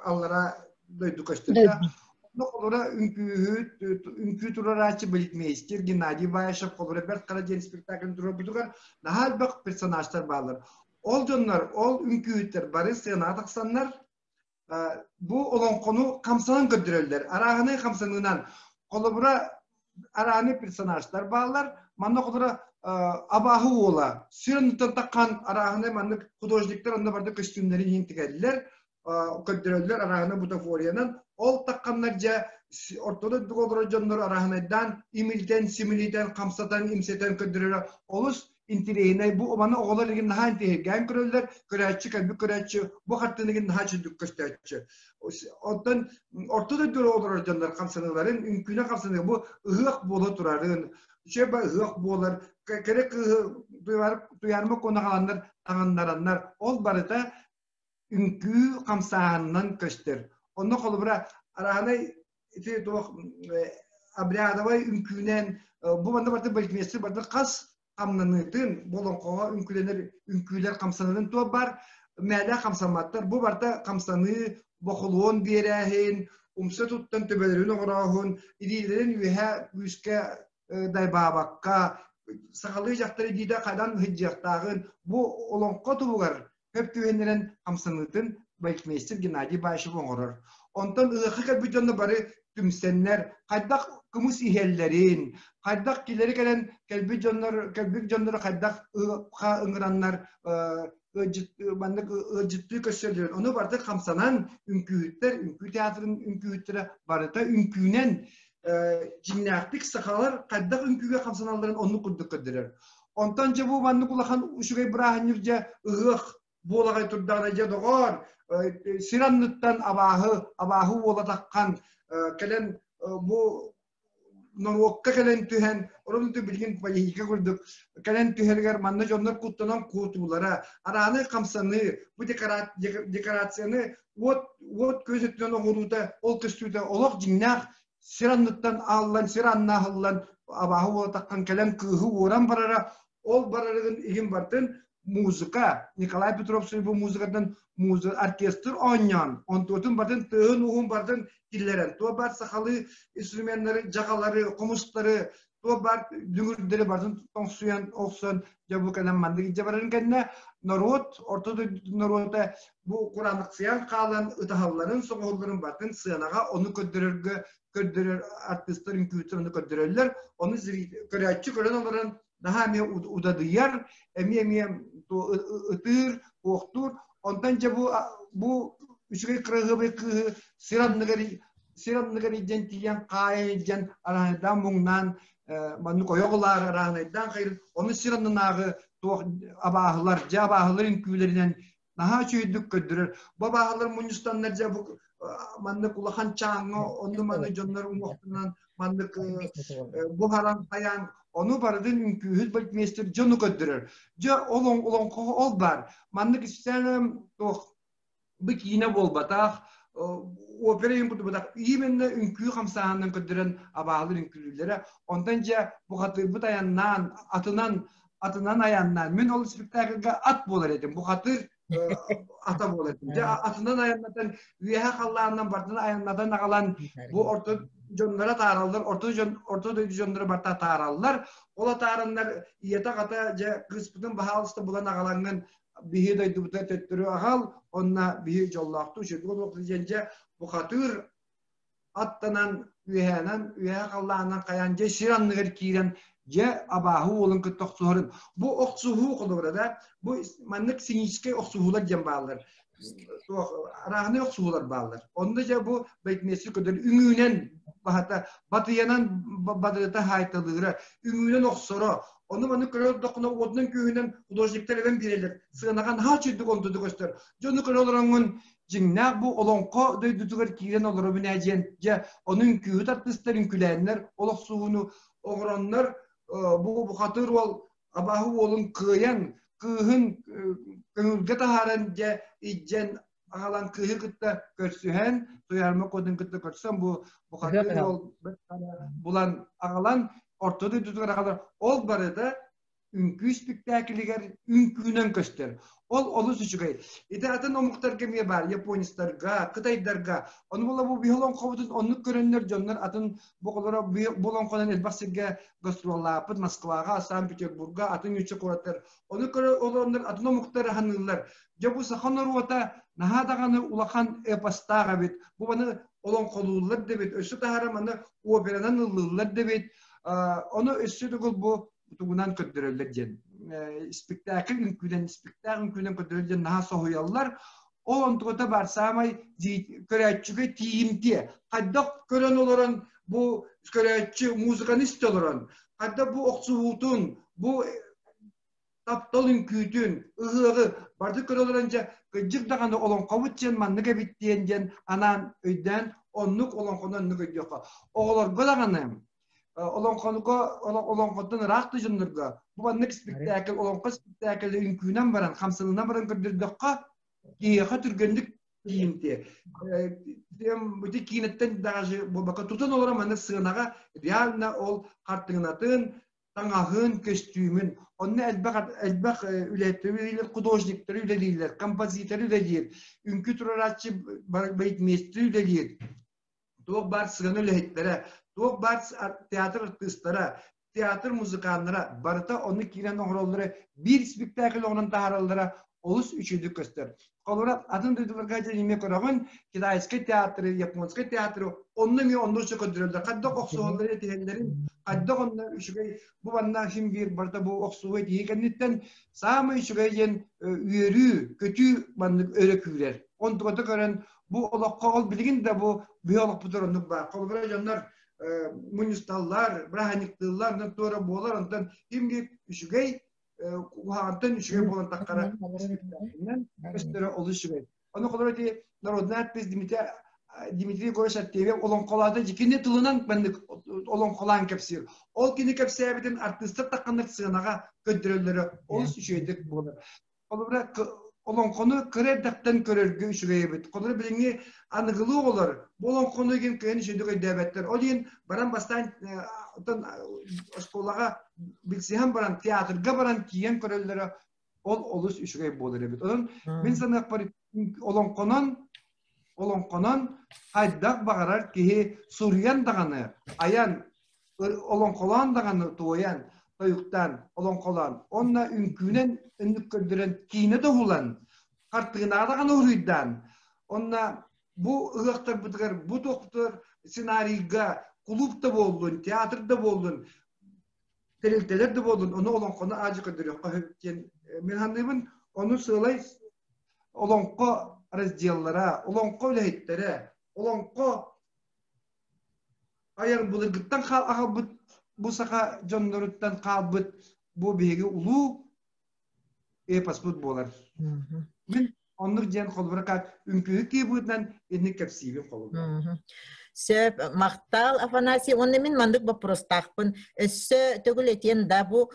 аллара дойду көстөр. Онно холобура үҥкүүһүт, үҥкүү турарааччы балетмейстер Геннадий Баишев холобура Бэрт Хара диэн спектакль туруорбутугар наһаа элбэх персонажтар бааллар. Ол дьоннор, ол үҥкүүһүттэр бары сценаҕа тахсаннар бу олоҥхону хамсанан көрдөрөллөр. Арааһынай хамсаныынан. Холобура, арааны персонажтар бааллар. Манна холобура абааһы уола сир оннуттан таххан арааһынай маннык художниктар онно барда көстүүмнэрин иһин тигэллэр, көрдөрөллөр арааһына бутафориянан. Ол тахханнар дьэ орто дойдуга олорор дьоннор арааһынайдаан имилитэн, симилитэн, хамсатан, имсэтэн көрдөрөрө олус интириэһинэй. Бу маны оҕолор игин наһаа интириэһиргээн көрөллөр, көрөөччү кэлбит көрөөччү бу хартыына игин наһаа үчүгдүк көстөөччү. Оттон орто дойдуга олорор дьоннор хамсаныыларын, үҥкүүнэ хамсаныы бу ыһыах буола турарын, үчүгэй ыһыах буолар, кэрэ кыыһы туйаарма куонаҕаланнар таҥыннараннар, ол барыта үҥкүү хамсааһынынан көстөр. Онно холобура арааһынай ити туох обрядовай үҥкүүнэн бу манна барыта балетмейстер барыта хас хамнаныытын болоҥхоҕо үҥкүүлэнэр үҥкүүлэр хамсанарын туох бар мээлэ хамсамматтар. Бу барыта хамсаныы, бохулуон биэрээһин, умса туттан төбөлөрүн оҥорооһун, илиилэрин үөһэ күүскэ дайбаабакка сахалыы дьахтар илиитэ хайдан сылдьыахтааҕын бу олоҥхо туһугар көп түһэннэрэн хамсаныытын балетмейстер Геннадий Баишев оҥорор. Онтон ыһыахха кэлбит дьонно бары түмсэннэр хайдах кымыс иһэллэрин, хайдах килэри кэлэн кэлбит дьоннор кэлбит дьоннору хайдах ыһыахха ыҥыраннар маннык ыалдьыттыы көрсөллөрүн ону барыта хамсанан үҥкүүһүттэр, үҥкүү театрын үҥкүүһүттэрэ барыта үҥкүүнэн дьиҥнээхтик сахалар хайдах үҥкүүгэ хамсаналларын оннук курдук көрдөрөр. Онтон дьэ бу маннык улахан үчүгэй бырааһынньык дьэ ыһыах буолаҕай турдаҕына дьэ доҕоор сир анныттан абааһы абааһы уола таххан кэлэн бу норуокка кэлэн түһэн орон билигин политика курдук кэлэн түһэригэр манна дьоннор куттанан куотуулара арааны хамсаныы бу декорацияны уот уот көз өттүнэн оҥоруута ол көстүүтэ олох дьиҥнээх сир анныттан ааллан сир анна аһыллан абааһы уола таххан кэлэн кыыһы уоран барара ол барарыгын иһин бартын музыка Николай Петров бу музыкатын музыка оркестр оонньоон онтуотун бартын тыаһын уһун бартын киллэрэн туо бар сахалыы инструменнары дьаҕалары хомустары туо бар дүҥүрдэри бартын тоҥсуйан охсон дьэ бу кэлэн маннык илдьэ барарын кэннэ норуот орто дойду норуота бу кураанахсыйан хаалан ытаһалларын соҕоһоллорун бартын сыанаҕа ону көрдөрөргө көрдөрөр артыыстар үҥкүүтүн ону көрдөрөллөр ону көрөөччү көрөн олорон наһаа эмиэ удадыйар эмиэ эмиэ ытыыр куохтуур онтон дьэ бу бу үчүгэй кыраһыабай кыыһы сир анныгар сир анныгар илдьэн тиийэн хаайан илдьэн араанайдаан муҥнаан маннык ойох ылаары араанайдаан хайыр ону сир аннынааҕы туох абааһылар дьэ абааһылар үҥкүүлэринэн наһаа үчүгэйдик көрдөрөр. Бу абааһылар мунньустаннар дьэ бу маннык улахан чааҥҥа онну маны дьоннор уҥуохтунан маннык буһаран хайаан ону барытын үҥкүүһүт балетмейстер дьону көрдөрөр. Дьэ ол олоҥхоҕо ол баар. Маннык специально туох бу киинэ буолбатах, опера иһин курдубатах именно үҥкүү хамсааһынынан көрдөрөн абааһылар үҥкүүлүүллэрэ. Онтон дьэ бухатыырбыт айаннаан атынан атынан айаннаан мин ол спектакльга ат буолар этим бухатыыр ата буолар этим дьэ атынан айаннатан үөһэ халлаанынан бардын айаннатан аҕалан бу орто дьонноро таараллар орто дьон орто дойду дьонноро барта таараллар ол атаараннар ийэтэ аҕата дьэ кыыспытын баһаалыста булан аҕалаҥҥын биһи дойдубута төттөрү аҕал онно биһи дьоллоохтуу үчүгэй олохтуу диэн дьэ бухатыыр аттанан үөһээнэн үөһэ халлаанынан хайаан дьэ сир анныгар киирэн дьэ абааһы уолун кытта охсуһарын бу охсуһуу холобура да бу маннык сценическэй охсуһуулар диэн бааллар туох арааһынай охсуһуулар бааллар онно дьэ бу байтмиэсси көтөр үҥүүнэн баһата батыйанан бадырыта хаайталыыра үҥүүнэн охсоро ону маны көрө олордоххуна уотунан күүһүнэн художниктар эбэн биэрэллэр сыанаҕа наһаа үчүгэйдик онтуду көстөр дьону көрө олороҥҥун дьиҥнээх бу олоҥхо дойдутугар киирэн олоробун ээ диэн дьэ ону үҥкүүһүт артыыстар үҥкүлээннэр олохсуһууну оҥороннор бу бухатыыр уол абааһы уолун кыайан кыыһын көҥүлгэ таһааран дьэ илдьэн аҕалан кыыһы кытта көрсүһэн Туйаарма куотун кытта көрсөн бу бухатыыр уол булан аҕалан орто дойдутугар аҕалар ол барыта үҥкүү спектаклигэр үҥкүүнэн көстөр. Ол олус үчүгэй. Ити атын омуктарга эмиэ баар, японецтарга, кытайдарга. Ону була бу биһи олоҥхобутун оннук көрөннөр дьоннор атын бу олоро бу олоҥхонон элбэх сиргэ гастроллааппыт Москваҕа, Санкт-Петербурга, атын үчү куораттар. Ону көрө олороннор атын омуктар аһаныыллар. Дьэ бу саха норуота наһаа даҕаны улахан эпостаах эбит. Бу маны олоҥхолууллар да эбит. Өссө таһара маны операнан ыллыыллар да эбит. Ону өссө төгүл бу тугунан көрдөрөллөр диэн спектакль үҥкүүнэн спектакль үҥкүүнэн көрдөрөллөр диэн наһаа соһуйаллар. Ол онтугата бар саамай көрөөччүгэ тиийимтиэ. Хайдах көрөн олорон бу көрөөччү музыканы истэ олорон, хайдах бу охсуһуутун, бу таптал үҥкүүтүн, ыһыаҕы барды көрө олорон дьэ кырдьык даҕаны олоҥхобут диэн маннык эбит диэн диэн анаан өйдөөн оннук олоҥхону оннук өйдүөххэ. Оҕолорго даҕаны олоҥхонуга олоҥхоттон ыраах да дьоннорго бу маннык спектакль олоҥхо спектаклы үҥкүүнэн баран хамсанынан баран көрдөрдөххө киһиэхэ түргэнник тиийимтиэ. Бути киинэттэн даже буолбакка тутан олорон маннык сыанаҕа реально ол хартыынатын таҥаһын, көстүүмүн, онно элбэх элбэх үлэһиттэр үлэлииллэр, художниктар үлэлииллэр, композитор үлэлиир, үҥкүү туруорааччы балетмейстер үлэлиир, туох баар сыана үлэһиттэрэ, туох баар театр артыыстара, театр музыканнара барыта ону киирэн оҥороллоро, биир спектакль оҥорон таһаараллара олус үчүгэйдик көстөр. Холобура, атын дойдуларга дьэ эмиэ көрөҕүн, китайскай театры, японскай театры, онно эмиэ онно өссө көрдөрөллөр. Хайдах охсуһаллары этиһэллэрин, хайдах онно үчүгэй, бу манна син биир барыта бу охсуһуу этиһии кэнниттэн саамай үчүгэй диэн үөрүү, көтүү маннык өрө күүрэр. Онтуката көрөн бу олоххо ол билигин да бу бүһэ олохпутугар оннук баар. Холобура дьоннор мунньусталлар, бырааһынньыктыыллар, онтон туора буолар, онтон ким биир үчүгэй куһаҕантан үчүгэй буолан таххара көстөрө олус үчүгэй. Ону холобура ити народный артист Дмитрий Дмитрий Егорович Артемьев олоҥхолоото кини тылынан маннык олоҥхолоон кэпсиир. Ол кини кэпсээбитин артыыстар тахханнык сыанаҕа көрдөрөллөрө олус үчүгэйдик буолар. Холобура олоҥхону кыра эрдэхтэн көрөргө үчүгэй эбит. Холобура билиҥҥи аныгылыы оҕолор бу олоҥхону игин кыайан үчүгэйдик өйдөөбөттөр. Ол иһин баран бастаан оттон оскуолаҕа билсиһэн баран театрга баран тиийэн көрөллөрө ол олус үчүгэй буолар эбит. Онон мин саныахпар олоҥхонон олоҥхонон хайдах баҕарар киһи суруйан даҕаны айан олоҥхолоон даҕаны туойан тойуктаан олоҥхолоон уонна үҥкүүнэн өннүк көрдөрөн киинэ да уһулан хартыынаҕа даҕаны уруйдаан онно бу ыһыахтарбытыгар бу туохпутугар сценарийга кулууп да буоллун театр да буоллун тэрилтэлэр да буоллун ону олоҥхону аадьы көрдөрүөххэ сөп диэн мин саныыбын ону сыалай олоҥхо разделлара олоҥхо үлэһиттэрэ олоҥхо айар былыргыттан аҕалбыт бу саха дьонноруттан хаалбыт бу биһиги улуу эпоспут буолар. Мин оннук диэн холобура как үҥкүүһүт киһи быһыытынан инник кэпсиибин холобура. Сөп, махтал Афанасий. Уонна мин маннык боппуруостаахпын. Өссө төгүл этиэн да бу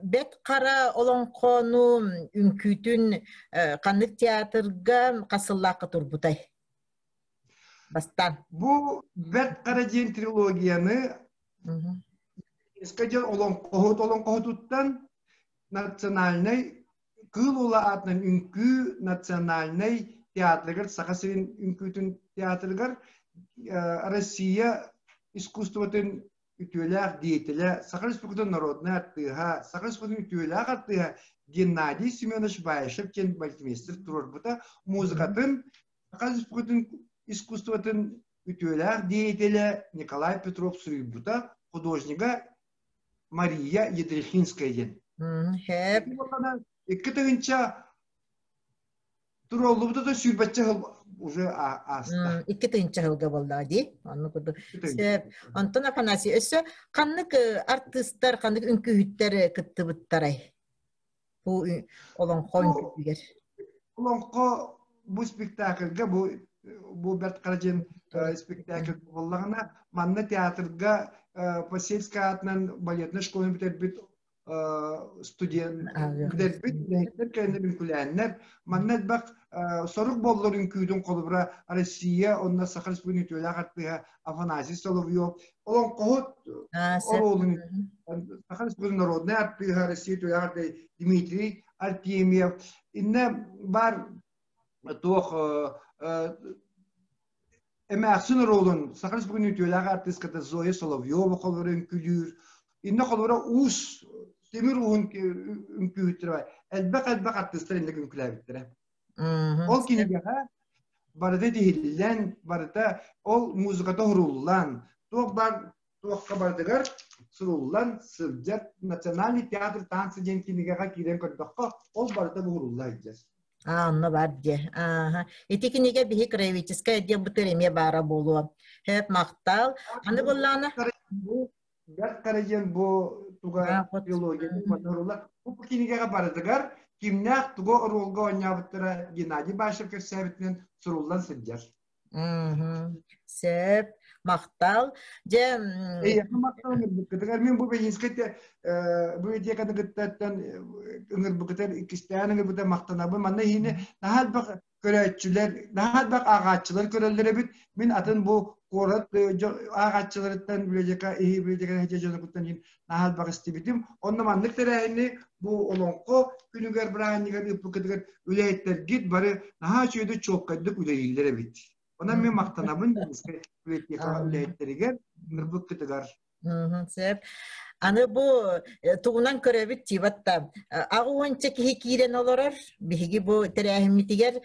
Бэт Хара олоҥхону үҥкүүтүн ханнык театрга хас сыллаахха турбутай? Бастаан. Бу Бэрт Хара диэн трилогияны диэн олоҥхоһут олоҥхоһутуттан национальнай Кыыл Ула аатынан үҥкүү национальнай театрыгар Саха сирин үҥкүүтүн театрыгар Россия искусствотын үтүөлээх деятелэ, Саха Республикатын народнай артыыһа, Саха Республикатын үтүөлээх артыыһа Геннадий Семенович Баишев диэн балетмейстер туруорбута музыкатын Саха Республикатын искусствотын үтүөлээх деятелэ Николай Петров суруйбута, художнига Мария Едрихинская диэн. Хэп. 2000 туруоллубута да сүүрбэччэ сыл уже ааста. 2000 сылга буолла дии. Онну курдук. Сөп. Онтон Афанасий өссө ханнык артыыстар, ханнык үҥкүүһүттэр кыттыбыттарай? Бу олоҥхо үҥкүүтүгэр. Олоҥхо бу спектакльга бу бу Бэрт Хара диэн спектакль буоллаҕына манна театрга Посельскай аатынан балетнай школаны бүтэрбит студент бүтэрбит үлэһиттэр кэлэннэр үҥкүүлээннэр манна элбэх сорук боллор үҥкүүтүн холобура Россия онно Саха Республикатын үтүөлээх артыыһа Афанасий Соловьев олоҥхоһут оруолун Саха Республикатын народнай артыыһа Россия үтүөлээх артыыһа Дмитрий Артемьев иннэ баар туох эмээхсин оруолун Саха Республикатын үтүөлээх артыыската Зоя Соловьева холобура үҥкүүлүүр иннэ холобура уус тимир ууһун үҥкүүһүттэрэ элбэх элбэх артыыстар иннэ үҥкүүлээбиттэрэ Ол кинигэҕэ барыта тиһиллэн, барыта ол музыката уһуруллан, туох баар туохха барытыгар суруллан сылдьар Национальный театр танцы диэн кинигэҕэ киирэн көрдөххө, ол барыта буһурулла сылдьар. Аа, онно бар дьэ. Ааха. Ити кинигэ биһи краеведческай отдел бытыр эмиэ баара буолуо. Хөп махтал. Аны буллаана? Бэрт хара диэн бу туга биологияны манна Бу кинигэҕэ барытыгар кимнээх тугу оруолга оонньообуттара Геннадий Башев кэпсээбитинэн суруллан сылдьар. Сөп, махтал. Дьэ, Эйиэхэ махтал ыҥырбыккытыгар. Мин бу Бенинскэй библиотеканы кыттаттан ыҥырбыккытыгар иккистээн ыҥырбыта махтанабын. Манна иһини наһаа элбэх көрөөччүлэр, наһаа элбэх ааҕааччылар көрөллөр эбит. Мин атын бу куорат ааҕааччыларыттан библиотека иһи библиотека дьонугуттан иһин наһаа элбэх истибитим. Онно маннык тэрээһини бу олоҥхо күнүгэр бырааһынньыгар ыыппыккытыгар үлэһиттэргит бары наһаа үчүгэйдик чуолкайдык үлэлииллэр эбит. Онон мен махтанабын библиотекаҕа үлэһиттэригэр ыҥырбыккытыгар. Сөп. Аны бу тугунан көрөбүт тибатта аҕуонча киһи киирэн олорор. Биһиги бу тэрээһиммитигэр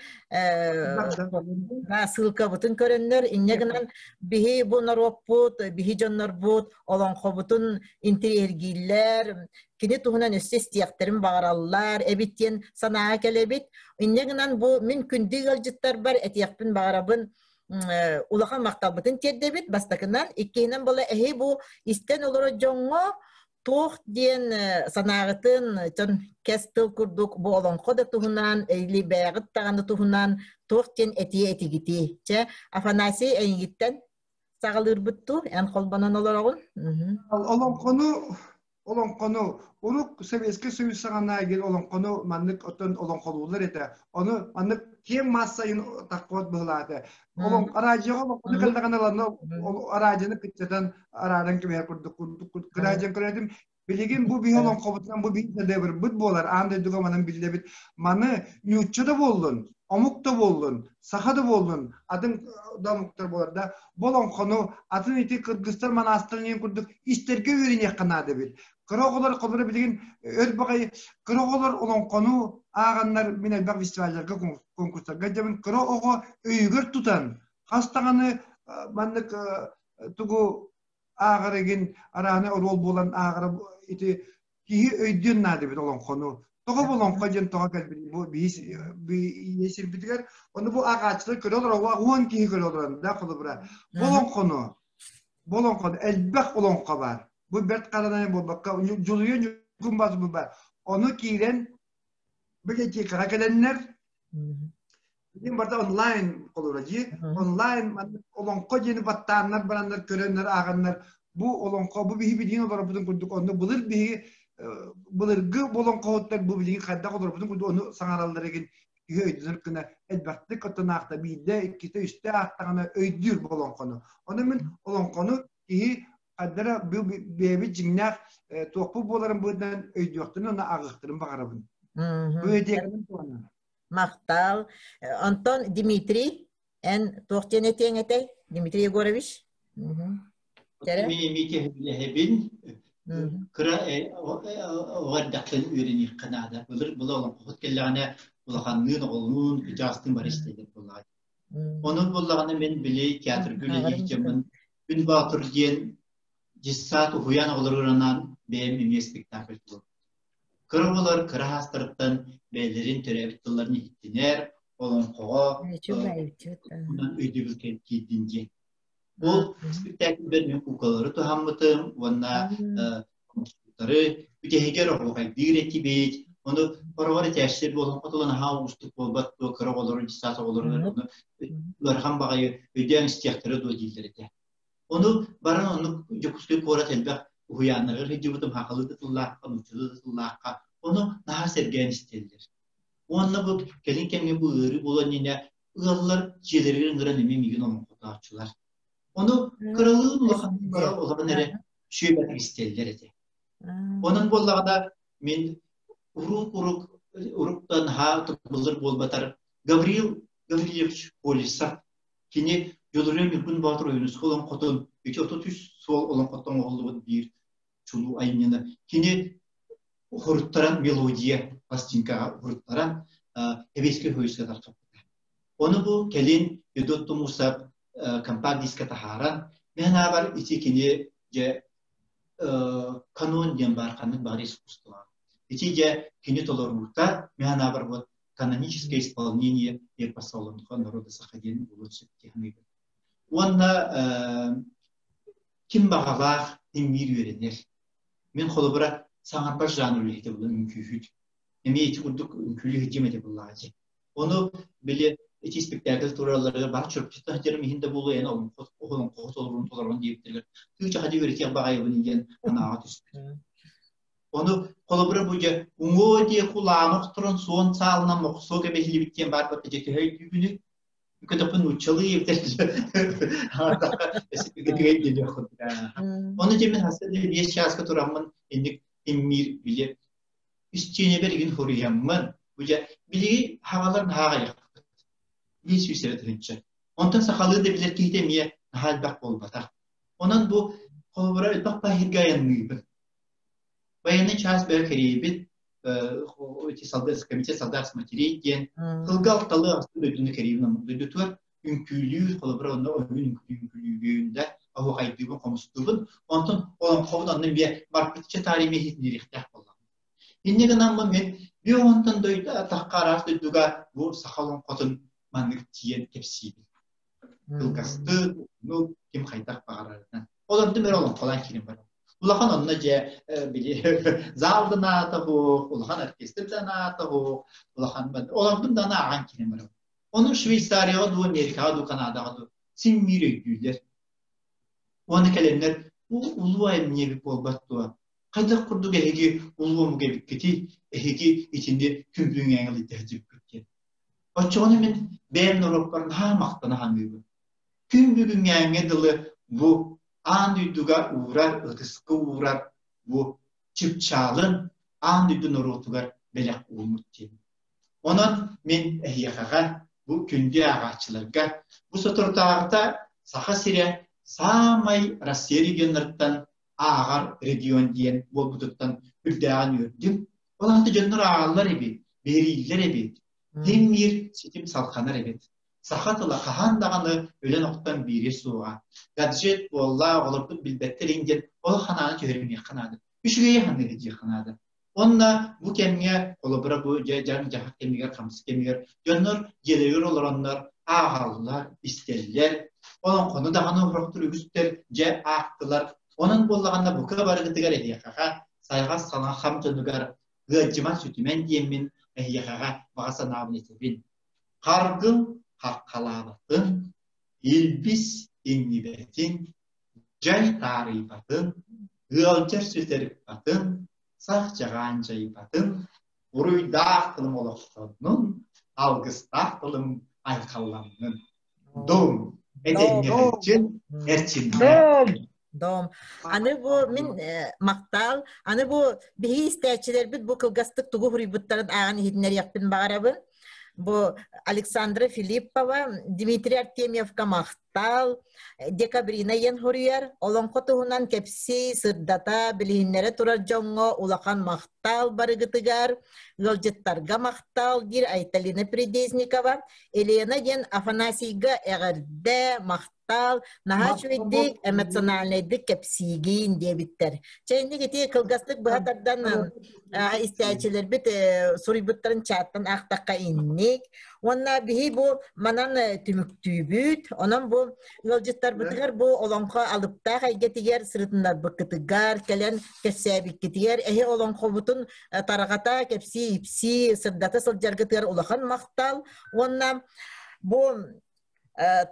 ссылкабытын көрөннөр, инньэ гынан биһи бу норуоппут, биһи дьоннорбут олоҥхобутун интириэһиргииллэр, кини туһунан өссө истиэхтэрин баҕараллар эбит диэн санааҕа кэлэбит. Инньэ гынан бу мин күндү ыалдьыттарбар этиэхпин баҕарабын улахан махталбытын тиэрдэбит бастакынан, иккиһинэн буола эһи бу истэн олорор дьоҥҥо туох диэн санааҕытын дьон кэс тыл курдук бу олоҥхо да туһунан, или бэйэҕит даҕаны туһунан туох диэн этиэ этигитий? Чэ, Афанасий эйигиттэн саҕалыырбыт дуу, эн холбонон олороҕун? Олоҥхону олоҥхону урук Советский Союз саҕана олоҥхону маннык оттон олоҥхолууллар этэ. Ону маннык киэҥ маассайын таххыбат быһылаата. Олоҥ араадьыйаҕа олоҥхону кэллэҕинэ ыланна араадьыйаны кыччатан арааран кэбиһэр курдук кыраадьан көрөтүм. Билигин бу биһи олоҥхобутунан бу биһи шедеврбыт буолар, аан дойдуга манан биллэбит. Маны нуучча да буоллун, омук да буоллун, саха да буоллун, атын да омуктар буолар да, бу олоҥхону атын ити кыргызтар манаастарын иһин курдук истэргэ үөрэниэххэ наада эбит. Кыра оҕолор холобура билигин өр баҕайы кыра оҕолор олоҥхону ааҕаннар мин элбэх фестивалларга конкурстарга дьабын кыра оҕо өйүгэр тутан хас даҕаны маннык тугу ааҕар игин арааны оруол буолан ааҕара ити киһи өйдүөн наада эбит олоҥхону. Тоҕо бу олоҥхо диэн тоҕо кэлбит бу биһи сирбитигэр ону бу ааҕааччылар көрө олорор уон киһи көрө олорон да холобура бу олоҥхону бу олоҥхону элбэх олоҥхо баар бу бэрт харанайан буолбакка дьулуйа ньургун баар баар ону киирэн библиотекаҕа кэлэннэр Билигин барыта онлайн холобура дии. Онлайн олоҥхо диэни баттааннар бараннар көрөннөр ааҕаннар бу олоҥхо бу биһи билигин олорбутун курдук онно былыр биһи былыргы олоҥхоһуттар бу билигин хайдах олорбутун курдук ону саҥараллар игин киһи өйдөнөр гына элбэхтик оттон аахта биирдэ иккитэ үстэ аахтаҕына өйдүүр бу олоҥхону. Ону мин олоҥхону киһи хайдара бу бэйэбит дьиҥнээх туохпут буоларын быһыытынан өйдүөхтэрин уонна ааҕыахтарын баҕарабын. Бу идеяканан туһанан. Махтал. Онтон Дмитрий, эн туох диэн этиэҥ этэй? Дмитрий Егорович? Мин эмиэ үлэһэбин. Кыра оҕо эрдэхтэн үөрэниэххэ наада. Былыр была олоҥхоһут кэллэҕинэ улаханныын, оҕолуун, кыдьаастыын бары истэллэр буоллаҕа. Онон буоллаҕына мин били театрга үлэлиир дьоммун Күн Боотур диэн дьыссаат уһуйаан оҕолоругар анаан бэйэм эмиэ спектакль туруорбутум. Кыра оҕолор кыра саастарыттан бэйэлэрин төрөөбүт тылларын иһиттинэр, олоҥхоҕо өйдөбүл киирдин диэн. Бу спектакльбэр мин куукалары туһаммытым уонна оҥостубуттары бүтэһигэр оһуохайдыыр этибит. Ону хороҕор этээччилэр буолан хотулан наһаа уустук буолбат дуо, кыра оҕолору, дьыссаат оҕолору ону ыарахан баҕайы өйдөөн истиэхтэрэ дуо дииллэр этэ. Ону баран оннук Дьокуускай куорат элбэх уһуйааннарыгар сылдьыбытым, сахалыы да тыллаахха, нууччалыы да тыллаахха, ону наһаа сэргээн истэллэр. Уонна бу кэлин кэмҥэ бу ыарыы буолан иннинэ ыаллар дьиэлэригэр ыҥыран эмиэ миигин олоҥхотооччулар. Ону кыралыын улаханнык бара олорон эрэ сүөбэтик истэллэр этэ. Онон буоллаҕына мин урук-урук уруктан наһаа былыр буолбатар Гаврил Гаврильевич Колесов кини Дьулуруйан Ньургун Боотур Ойуунускай олоҥхотун ити 33 суол олоҥхоттон оҥоһуллубут биир чулуу айымньыны кини уһуруттаран мелодия пластинкаҕа уһуруттаран Сэбиэскэй Союзка тарҕаппыта. Ону бу кэлин Федот Тумусов компакт-диска таһааран, мен аабар ити кини Дьэ канон диэн баар ханнык баар искусство. Ити дьэ кини толоруута, мин санаабар вот каноническое исполнение эпоса олонхо народа саха диэн буолуон сөп дии саныыбын. Уонна ким баҕалаах иммиир үөрэнэр. Мин холобура саҥарбат жанр үлэһитэ булан үҥкүүһүт. Эмиэ ити курдук үҥкүүлүү сылдьыам этэ буллаҕа Ону били ити спектакль туралларыгар бар чурапчыттан сылдьарым иһин да буолуо эн олоҥхо толорун толорон диэбиттэригэр тыычаха дии үөрэтиэх баҕайыбын диэн санааҕа түспүт. Ону холобура бу дьэ уҥуо диэ кулааны охторон суон саалынан мохсуо кэбиһилибит диэн баар батта дьэ төһө өйдүүгүнүй? Көтөхпүн нууччалыы эбитэр Ону дьэ мин хаста да биэс чааска тураммын инник иммиир били истиэнэбэр игин хоруйаммын бу дьэ билиги хагалар наһаа аҕыйахпыт 500 эрэ тыһыынча. Онтон сахалыы да билэр киһитэ эмиэ наһаа элбэх буолбатах. Онон бу холобура элбэх баһирга айанныыбын. Военный час бэйэ кэрийбит эти солдат комитет солдат с матерей диэн тылга алталы астыы дойдуну кэрийбин омук дойдутугар үҥкүүлүүр холобура онно ойуун үҥкүү үҥкүүлүүгүн да оһуохайдыыбын хомустуубун онтон олоҥхобун онно эмиэ барбытча таарыйма иһитиннэриэхтээх буоллаҕым инньэ гынаммын мин биэ уонтан дойду атахха араас дойдуга бу саха олоҥхотун маннык тиийэн кэпсиибин кылгастык ну ким хайдах баҕарарынан ол онтум эрэ олоҥхолоон киирэн барабын улахан онно дьэ били зал да наата суох улахан оркестр да наата суох улахан олордум да ааҕан киирэн барабын ону Швейцарияҕа дуу Америкаҕа дуу Канадаҕа дуу син биир өйдүүллэр уонна кэлэннэр улуу айымньы эбит буолбат дуо хайдах курдук эһиги улуу омук эбиккитий эһиги итини күн бүгүҥҥэ сылдьыбыккыт диэн Оччоҕуна мин бэйэм норуоппар наһаа махтана саныыбын. Күн бүгүҥҥээҥҥэ дылы бу аан дойдуга уурар, ытыска уурар бу чыпчаалын аан дойду норуотугар бэлэх ууммут диэн. Онон мин эһиэхэҕэ, бу күндү ааҕааччыларга, бу соторутааҕыта Саха сирэ саамай Россия регионнарыттан ааҕар регион диэн буолбутуттан үрдээҕин үөрдүм. Ол аата дьоннор ааҕаллар эбит, биһирииллэр эбит. Тимир ситим салханар эбит. Саха тыла хаһан даҕаны өлөн-охтон биири суоҕа. Гаджет буолла, оҕолорбут билбэттэр иҥ диэн ол ханааны түһэримиэххэ наада. Үчүгэйи ханыыһы диэххэ наада. Уонна бу кэмҥэ, холобура бу дьаҥ-дьаһах кэмигэр, хамсык кэмигэр дьоннор дьиэлэригэр олороннор ааҕаллар, истэллэр. Олоҥхону даҕаны уһуруктар үгүстэр дьэ аахтылар. Онон буоллаҕына бука барыгытыгар эһиэхэҕэ сайҕас саҥа хам дьонугар ыалдьыман сүтүмэн диэммин эһиэхэҕэ баҕа санаабын этэбин. Харгын хаххалаабатын, илбис иҥнибэтин, дьай таарыйбатын, ыалдьар сүтэриппатын, сах чаҕаан дьайбатын, уруйдаах тылым олохтоннун, алгыстаах тылым айхалланнын. Дом! Этэҥҥэ сылдьын, эрчимнээх. Дом. Аны бу мин махтаал, аны бу биһи истээччилэрбит бу кылгастык тугу хуруйбуттарын ааҕан иһитиннэриэхпин баҕарабын. Бу Александра Филиппова, Дмитрий Артемьевка махтал, Декабрина Йен хуруйар, олоҥхо туһунан кэпсии, сырдата, билиһиннэрэ турар дьоҥҥо улахан махтал барыгытыгар, ыалдьыттарга махтал диир Айталина Придезникова, Елена диэн Афанасийга эҕэрдэ, махтал таал наһаа үчүгэйдик эмоциональнайдык кэпсиигин диэбиттэр. Чэ инник ити кылгастык быһа тардан истээччилэрбит суруйбуттарын чааттан аахтахха инник. Уонна биһи бу манан түмүктүүбүт. Онон бу ыалдьыттарбытыгар бу олоҥхо алыптаах эйгэтигэр сырытыннарбыккытыгар кэлэн кэпсээбиккитигэр эһи олоҥхобутун тарҕата кэпсии-ипсии сырдата сылдьаргытыгар улахан махтал. Уонна бу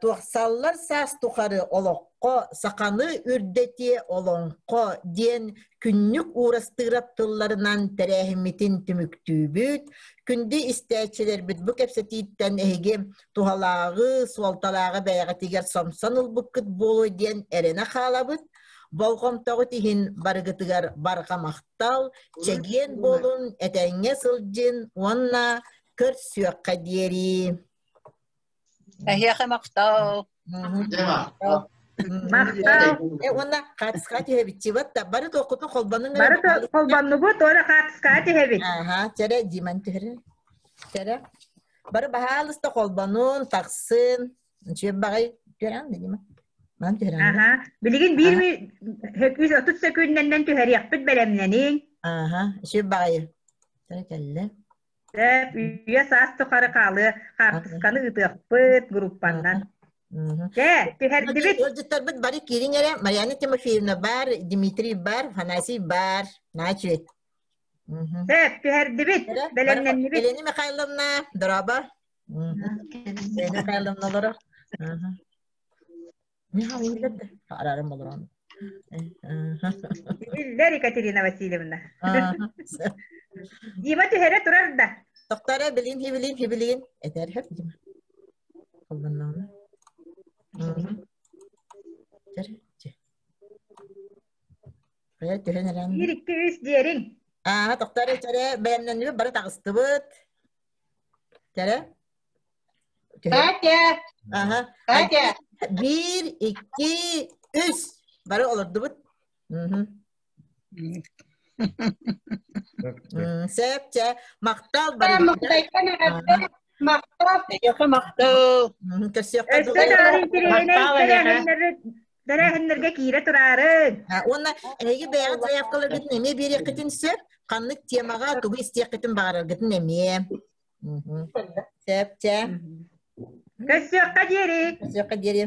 Туохсаллар саас тухары олоххо саханы үрдэтиэ олоҥхо диэн күннүк уурастыырап тылларынан тэрээһиммитин түмүктүүбүт. Күндү истээччилэрбит бу кэпсэтииттэн эһиги туһалааҕы, суолталааҕы бэйэҕитигэр сомсон ылбыккыт буолуо диэн эрэнэ хаалабыт. Болҕомтоҕут иһин барыгытыгар барҕа махтал, чэгиэн буолун, этэҥҥэ сылдьын уонна көрсүөххэ диэри. Эһиэхэ махтал. Махтал. Уонна хаатыскаҕа түһэбит чибат да бары туоххутун холбонуҥ Бары холбоннубут уонна хаатыскаҕа түһэбит. Аха, чэрэ Диман түһэрэ. Чэрэ. Бары баһаалыста холбонун, тахсын. Үчүгэй баҕай түһэрэн да Дима. Ман түһэрэн. Аха. Билигин биир 130 сөкүүннэннэн түһэриэхпит бэлэмнэниҥ. Аха, үчүгэй баҕайы. Тара кэллэ. Сөп, үйэ саас тухары хаалыа хаартысканы ыытыахпыт группаннан. Чэ, түһэрдибит. Ыалдьыттарбыт бары киириҥ эрэ. Марьяна Тимофеевна бар, Дмитрий бар, Афанасий бар. Наачы. Сөп, түһэрдибит, бэлэмнэннибит. Елена Михайловна, дорообо. Елена Михайловна олоро. Арарым олорон. Биллэр Екатерина Васильевна. Дима түһэрэ турар да. Тоқтара билин хибилин хибилин этэр хөп Дима. Холбонноҕуна. Хайа түһэн эрэн. Биир, икки, үс диэриҥ. Аа, тоқтара чэрэ бэлэмнэннибит бары таҕыстыбыт. Чэрэ. Катя! Аха. Катя! Биир, икки, үс. Бары олордубут. Сөп, чэ. Махтал бары. Махтайтан эҕэрдэ. Махтал. Эйиэхэ махтал. Көрсүөххэ Өссө даҕаны интэриэһинэй тэрээһиннэри тэрээһиннэргэ киирэ тураарыҥ. Уонна эһиги бэйэҕит заявкаларгытын эмиэ биэриэххитин сөп. Ханнык темаҕа тугу истиэххитин баҕараргытын эмиэ. Сөп, чэ. Көрсүөххэ диэри. Көрсүөххэ диэри.